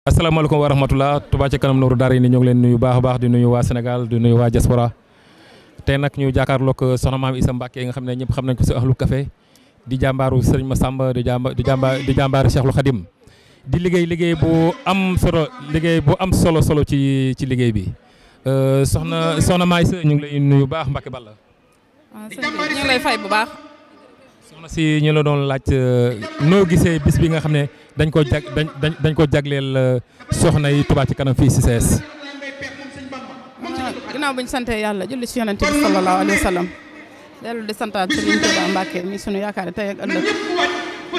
asalaamaaleykum wa rahmatulah Tuuba ci kanam nooru daara yi ni ñu ngi leen nuyu baax a baax di nuyu waa Sénégal di nuyu waa diaspora tey nag ñu jàkkaarloog soxna Mame Issa Mbacké nga xam ne ñëpp xam nañ ko si Euhlou café di jàmbaaru Serigne Massamba di jàmbaaru Cheikhul Khadim di liggéey bu am solo ci liggéey bi soxna Mame Issa ñu ngi lay nuyu baax Mbacké Balla. ñu ngi lay fay bu baax. soxna si ñu la doon laaj noo gisee bis bi nga xam ne dañ ko jagleel soxna yi Tuuba ci kanam fii si CS. ginnaaw bu ñu santee yàlla julli ci yonent bi sallallahu alayhi wa sallam dellu di santaat Serigne Touba Mbacké mi sunu yaakaar tey ak ëllëg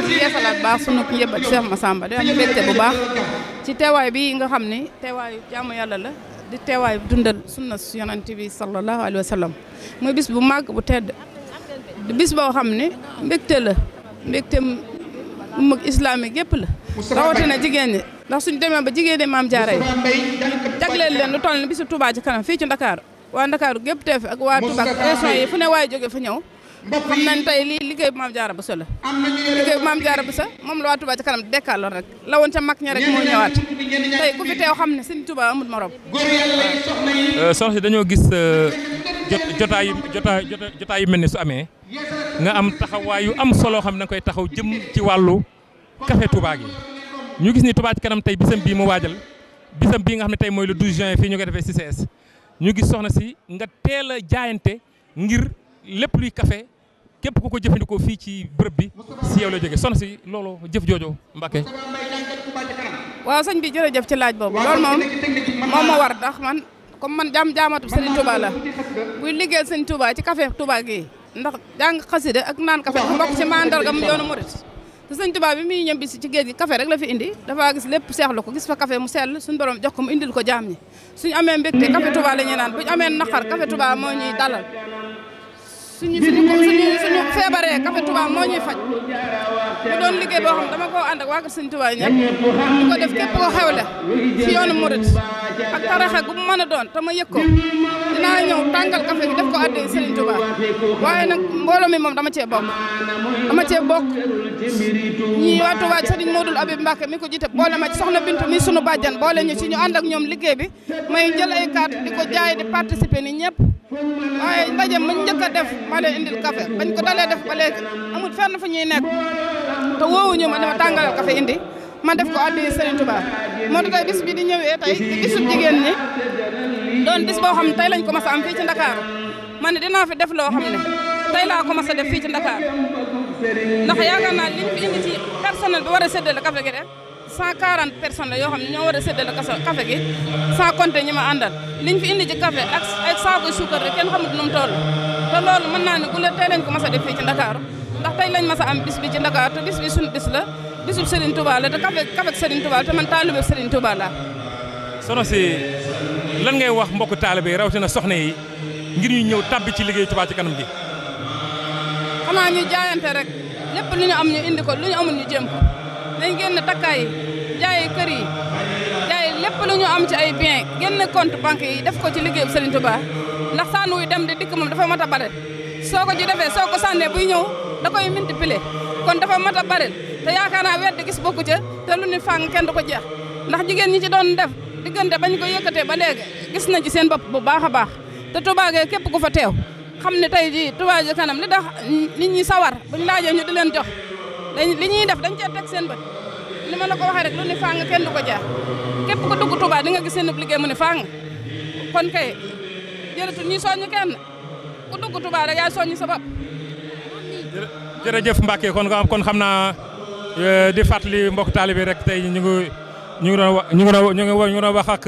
di yeesalaat baax sunu yëbbat Cheikh Massamba di am mbégte bu baax ci teewaay bi nga xam ne teewaayu jaamu yàlla la di teewaayu dundal sunna yonent bi sallallahu alayhi wa sallam muy bis bu màgg bu tedd di bis boo xam ne mbégte la mbégte mu islamique yëpp la rawatina jigéen ñi ndax suñu demee ba jigéen ñi Maam Jaara yi jagleel leen lu toll ni bisu Touba ci kanam fii ci Ndakaaru waa Ndakaaru gépp teew fi ak waa Touba ak région yi fu ne waaye jóge fa ñëw xam nañ tey lii liggéey bu Maam Jaara Buso la liggéey bu Maam Jaara Buso moom la waa Touba ci kanam dekkaaloon rek la woon ca mag ña rek moo ñëwaat tey ku fi teew xam ne Sëriñ Touba amul morom. soxna si dañoo gis jotaay yu mel ni su amee nga am taxawaay yu am solo xam ne da nga koy taxaw jëm ci wàllu café Touba gi ñu gis ni Touba ci kanam tey bisam bii mu waajal bisam bii nga xam ne tey mooy le 12 juin fii ñu ko defee ci CS ñu gis soxna si nga teel a jaayante ngir lépp luy café képp ku ko jëfandikoo fii ci bërëb bi si yow la jógee soxna si loolu jëf joojo Mbacké. waaw sëñ bi jërëjëf ci laaj boobu loolu moom ma war ndax man comme man jaamatu Serigne Touba la buy liggéeyal Serigne Touba ci café Touba gi ndax jàng xasida ak naan café dafa bokk ci mandargam yoonu murit te Serigne Touba bi muy ñëw ci géej gi café rek la fi indi dafa gis lépp seexlu ko gis fa café mu sell suñu borom jox ko mu indil ko jaam ñi suñu amee mbégte café Touba la ñuy naan buñu amee naqar café Touba moo ñuy dalal suñu feebaree café Touba moo ñuy faj mu doon liggéey boo xam dama koo ànd ak waa kër Serigne Touba ñëpp di ko def képp ko xewle ci yoonu murit ak taraxa gu mu mën a doon te ma yëg ko dinaa ñëw tàngal café gi def ko addee Serigne Touba waaye nag mbooloo mi moom dama cee bokk ñii waa Touba Serigne Modou Abib Mbacké mi ko jiite boole ma ci soxna Bintu mi sunu bàjjan boole ñu ci ñu ànd ak ñoom liggéey bi may jël ay carte di ko jaay di participer ni ñëpp waaye ndaje mu njëkk a def ma leen indil café bañ ko dalee def ba léegi amul fenn fu ñuy nekk te woowuñu ma dama tàngalal café indi ma def ko addi Serigne Touba moo tax tey bis bi di ñëwee tey di bisub jigéen ñi doon bis boo xam ne tey lañ ko mas a am fii ci Ndakaaru man ne dinaa fi def loo xam ne tey laa ko mas a def fii ci Ndakaaru ndax yaakaar naa liñ fi indi ci personnel bi war a séddale café gi rek 140 personnes la yoo xam ne ñoo war a séddale café gi sans compter ñi ma àndal liñ fi indi ci café ak saako suukar rek kenn xamut nu mu toll te loolu mën naa ne gule tey lañ ko mas a def fii ci Ndakaaru ndax tey lañ mas a am bis bi ci Ndakaaru te bis bi suñu bis la bisub Serigne Touba la te café Serigne Touba te man taalibe Serigne Touba la soxna si lan ngay wax mbokku taalibe yi rawatina soxna yi ngir ñu ñëw tabbi ci liggéey Touba ci kanam gi. xanaa ñu jaayante rek lépp lu ñu am ñu indi ko lu ñu amul ñu jéem ko dañ génn takkaay yi jaay kër yi jaay lépp lu ñu am ci ay bien génn compte banque yi def ko ci liggéeyu Serigne Touba ndax sànn wuy dem di dikk moom dafa mat a bare soo ko ci defee soo ko sànnee buy ñëw da koy multiplier kon dafa mat a bare te yaakaar naa wedd gis bokku ca te lu ni fàng kenn du ko jeex ndax jigéen ñi ci doon def diggante bañ ko yëkkatee ba léegi gis nañ ci seen bopp bu baax a baax te Touba ge képp ku fa teew xam ne tey jii Touba ci kanam li tax nit ñi sawar buñ laajee ñu di leen jox li ñuy def dañ cee teg seen bët li ma la ko waxee rek lu ni fàng kenn du ko jeex képp ku dugg Touba di nga gis seen liggéey mu ni fàng kon kay jërëtul ñuy soññu kenn ku dugg Touba rek yaay soññu sa bopp. jërëjëf Mbacké kon xam naa di fàttali mbokk taalibe rek tey ñu ngi doon wax ak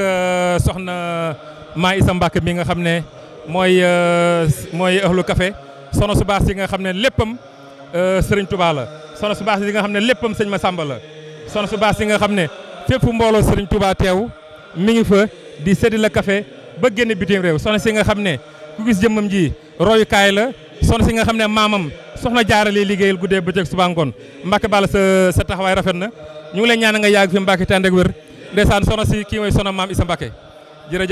soxna Mame Issa Mbacké mi nga xam ne mooy Euhlou café soxna su baax si nga xam ne léppam Serigne Touba la soxna su baax si nga xam ne léppam sëñ Massamba la soxna su baax si nga xam ne fépp mbooloo Serigne Touba teew mi ngi fa di séddi la café ba génn bitim réew soxna si nga xam ne ku gis jëmmam ji royukaay la soxna si nga xam ne maamam soxna jaarale liggéeyal guddee bëccëg suba ngoon Mbacké Balla sa taxawaay rafet na ñu ngi lay ñaan nga yàgg fi Mbacké te ànd ak wér ndeysaan soxna si kii mooy soxna Mame Issa Mbacké jërëjëf